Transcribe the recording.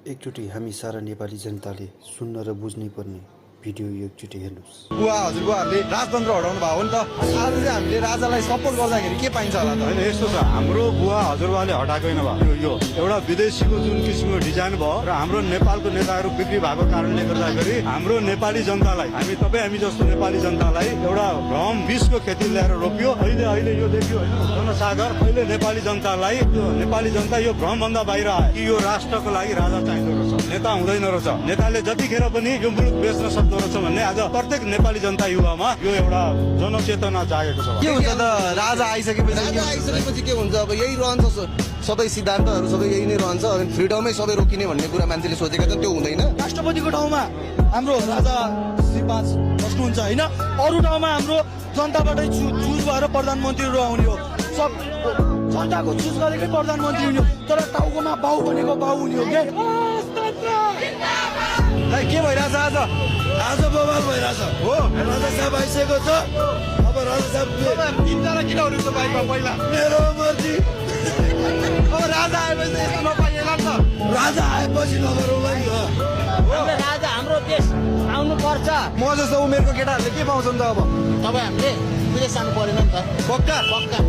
एकचोटि हामी सारा नेपाली जनताले सुन्न र बुझ्नै पर्ने भिडियो एकचोटि हेर्नुहोस्। बुवा हजुरबुवाहरूले राजतन्त्र हटाउनु भयो नि त। आज चाहिँ हामीले राजालाई सपोर्ट गर्दाखेरि के पाइन्छ होला त? होइन, यस्तो छ, हाम्रो बुवा हजुरबाले हटाएको होइन भयो। यो एउटा विदेशीको जुन किसिमको डिजाइन भयो र हाम्रो नेपालको नेताहरू बिक्री भएको कारणले गर्दाखेरि हाम्रो नेपाली जनतालाई हामी जस्तो नेपाली जनतालाई एउटा भ्रम विषको खेती ल्याएर रोप्यो। अहिले यो देखियो होइन, जनसागर अहिले नेपाली जनतालाई नेपाली जनता यो भ्रमभन्दा बाहिर आयो कि यो राष्ट्रको लागि राजा चाहिँदो रहेछ, नेता हुँदैन रहेछ। नेताले जतिखेर पनि यो मुलुक बेच्न सक्दो रहेछ भन्ने आज प्रत्येक नेपाली जनता युवामा यो एउटा जनचेतना जागेको छ। के हुन्छ त राजा आइसकेपछि के हुन्छ? अब यही रहन्छ, सबै सिद्धान्तहरू सबै यही नै रहन्छ। फ्रिडमै सबै रोकिने भन्ने कुरा मान्छेले सोचेका छन्, त्यो हुँदैन। राष्ट्रपतिको ठाउँमा हाम्रो राजा श्री 5 बस्नुहुन्छ होइन, अरू ठाउँमा हाम्रो जनताबाटै चुज भएर प्रधानमन्त्रीहरू आउने हो। सब जनताको चुज गरेकै प्रधानमन्त्री हुने हो, तर टाउकोमा बाउ भनेको बाउ हुने हो। के भइरहेछ आज? आज बवाल भइरहेछ हो। राजा साहब आइसकेको छ। अब राजा साहब तिनजना किन हुनुहुन्छ बाइकमा? पहिला मेरो मर्जी। अब राजा आएपछि यस्तो नपाइएला नि त। राजा आएपछि नगरौँला नि त। राजा हाम्रो देश आउनु पर्छ। म जस्तो उमेरको केटाहरूले के पाउँछन् त अब? तपाईँ हामीले विदेश जानु परेन नि त। पक्का पक्का